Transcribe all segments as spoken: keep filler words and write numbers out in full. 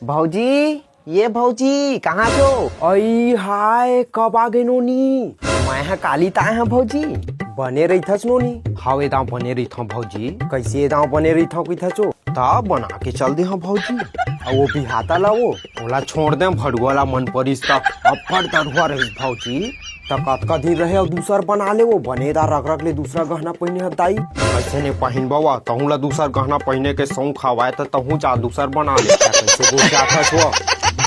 भौजी, ये भौजी, कहाँ छो? अई हाय, कब आ गे नोनी? मैं ह काली ताय ह भौजी। बने रहिथस नोनी? हवे दांव बने रहिथंव भौजी। कइसे दांव बने रहिथंव कहिथस ओ? त बना के चल दे हंव भौजी। अउ वो बिहाता ला वो, ओला छोड़ दे भड़ुआ ला मन परिस त। अब्बड़ दरुहा रहिस भौजी। त कतका दिन रहे अउ दूसर बना ले वो, बने दा रख रख ले दूसरा गहना पहिने हस दाई। अइसे ने पहिन बवा, तहूं ला दूसर गहना पहिने के सौंक हवय त तहूं जा दूसर बना ले। कइसे गोठियाथस वो?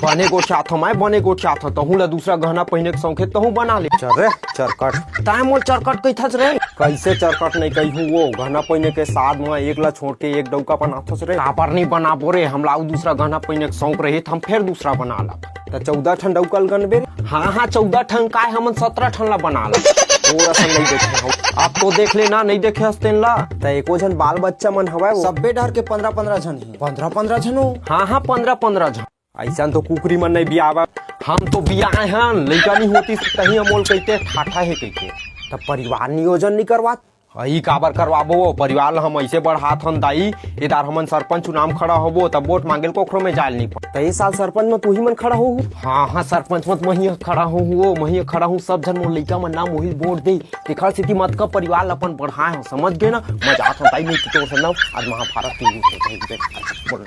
बने गोठियाथंव मैं, बने गोठियाथंव। तहूं ला दूसरा गहना पहिने के सौंक हे तहूं बना ले। चल रे चरकट। ताय मोल चरकट कहिथस रे? कइसे चरकट नइ कहिहूं वो, गहना पहिने के साथ म एक ला छोड़ के एक डउका बनाथस रे। काबर नइ बनाबो रे, हमला अउ दूसरा गहना पहिने के सौंक रही त हम फेर दूसरा बना ला। त चौदह ठन डउका ल गनबे रे। हां हां, चौदह ठन काय, हमन सतरा ठन ला बना ला। तोर असन नइ देखे हंव। अब तो देख ले ना, नइ देखे हस तेन ला। त एको झन बाल बच्चा मन हवय वो। सब्बे डहर के पंद्रह पंद्रह झन हे। पंद्रह पंद्रह झन हो? हां हां, पंद्रह पंद्रह झन। अइसन तो कुकरी मन नइ बियावय। हम तो बियाए हन, लइका नइ होतिस तहीं अमोल कहिथे ठाठा हे कहिके। त परिवार नियोजन नइ करवात? अई काबर करवाबो वो? परिवार ल हम अइसे बढ़ात हन दाई, ए दार हमन सरपंच चुनाव म खड़ा होबो, तब वोट मांगे ल कोखरो में जाय ल नइ पड़े। त ए साल सरपंच म तुही मन खड़ा होहू? हां हां, सरपंच म त मही खड़ा होहू वो, मही खड़ा होहू, सब झन मोर लइका मन नाम वही वोट दे। तेखर सेती मत का परिवार ल अपन बढ़ाए हंव, समझ गे ना? मजाक हंव दाई, नइ तो तोर से ना आज महाभारत के युद्ध हो जाही। बोल।